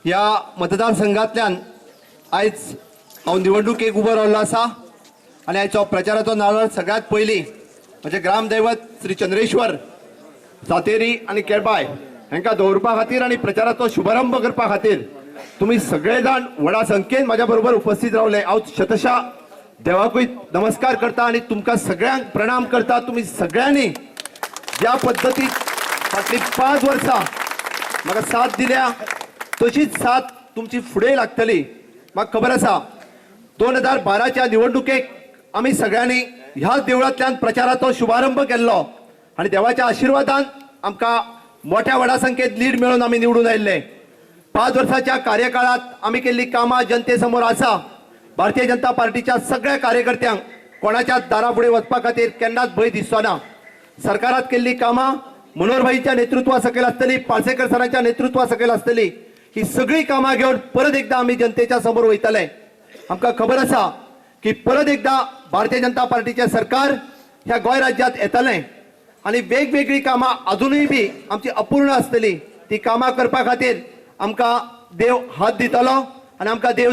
ह्या मतदारसंघातल्यान आयज हांव निवडणुकेक उबो रावल्लो आसा आनी आयचो प्रचाराचो नारळ सगळ्यात पयलीं म्हजें ग्रामदैवत श्री चंद्रेश्वर सातेरी आनी केळबाय हांकां दवरपा खातीर आनी प्रचाराचो शुभारंभ करपा खातीर तुमी सगळे जाण व्हडा संख्येन म्हाज्या बरोबर उपस्थित रावले. हांव शतशा देवाकूय नमस्कार करता आनी तुमकां सगळ्यांक प्रणाम करता. तुमी सगळ्यांनी ज्या पद्दतीन फाटलीं 5 वर्सां म्हाका साथ दिल्या तशीच साथ तुमची फुडें लागतली. म्हाका खबर आसा 2012च्या निवडणुकेक आमी सगळ्यांनी ह्याच देवळांतल्यान प्रचाराचो शुभारंभ केल्लो आनी देवाच्या आशिर्वादान आमकां मोठ्या व्हडा संख्येत लीड मेळून आमी निवडून आयिल्ले. 5 वर्साच्या कार्यकाळात आमी केल्ली कामां जनते समोर आसा. भारतीय जनता पार्टीच्या सगळ्या कार्यकर्त्यांक कोणाच्या दारा फुडें वचपा खातीर केन्नाच भंय दिसचो ना. सरकारात केल्ली कामां मनोहरभाईच्या नेतृत्वा सकयल आसतली, पार्सेकर सरांच्या नेतृत्वा सकयल आसतली. ही सगळी कामां घेवन परत एकदा आमी जनतेच्या समोर वयतले. आमकां खबर आसा की परत एकदा भारतीय जनता पार्टीचें सरकार ह्या गोंय राज्यात येतलें आनी वेगवेगळी कामां अजुनूय बी आमची अपूर्ण आसतली. ती कामां करपा खातीर आमकां देव हात दितलो आनी आमकां देव